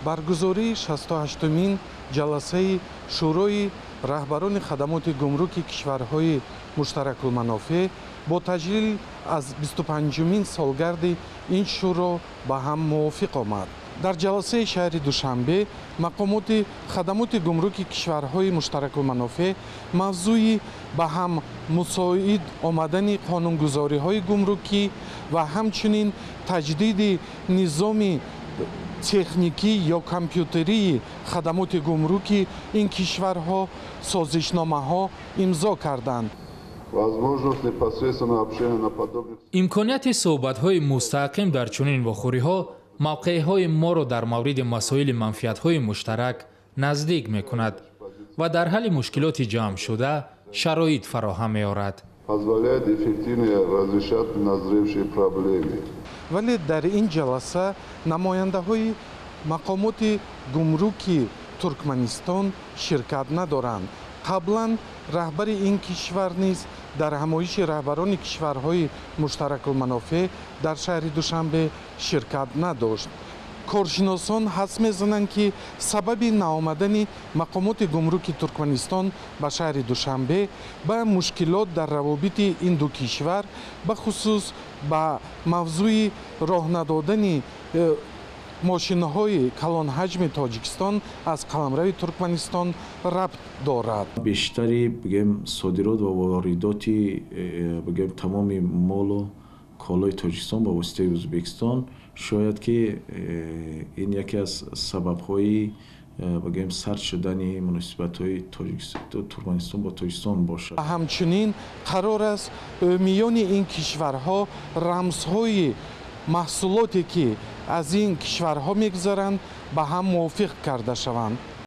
Баргузории 68-умин ҷаласаи Шӯрои раҳбарони хадамоти гумруки кишварҳои муштаракулманофеъ бо таҷлил аз 25-умин солгарди ин шӯро ба ҳам мувофиқ омад. Дар ҷаласаи шаҳри Душанбе мақомоти хадамоти гумруки кишварҳои муштаракулманофеъ мавзӯи ба ҳам мусоид омадани қонунгузориҳои гумрукӣ ва ҳамчунин таҷдиди низоми техникӣ ё компютерии хадамоти гумруки ин кишварҳо созишномаҳо имзо карданд. Возможность непосредственного общения на подобных Имконияти суҳбатҳои мустақим дар чунин вохӯриҳо мавқеъҳои моро дар мавриди масоили манфиатҳои муштарак наздик мекунад ва дар ҳалли мушкилоти ҷамъшуда шароит фароҳам меорад. Позволяет эффективнее разрешать назревшие проблемы. Вале дар ин ҷаласа намояндаҳои мақомоти гумруки Туркманистон ширкат надоранд. Қаблан раҳбари ин кишвар низ дар ҳамоиши раҳбарони кишварҳои муштаракулманофеъ дар шаҳри Душанбе ширкат надошт. Коршиносон ҳадс мезананд, ки сабаби наомадани мақомоти гумруки Туркманистон ба шаҳри Душанбе ба мушкилот дар равобити ин ду кишвар, бахусус ба мавзӯи роҳ надодани мошинҳои калонҳаҷми Тоҷикистон аз қаламрави Туркманистон рабт дорад. Бештари, бигем, содирот ва воридоти бигем, тамоми молу колои Тоҷикистон ба воситаи Ӯзбекистон, шояд ки ин яке аз сабабҳои бигем, сард шудани муносибатҳои Туркманистон бо Тоҷикистон бошад. Ҳамчунин қарор аст, миёни ин кишварҳо рамзҳои маҳсулоте, ки аз ин кишварҳо мегузаранд, ба ҳам мувофиқ карда шаванд.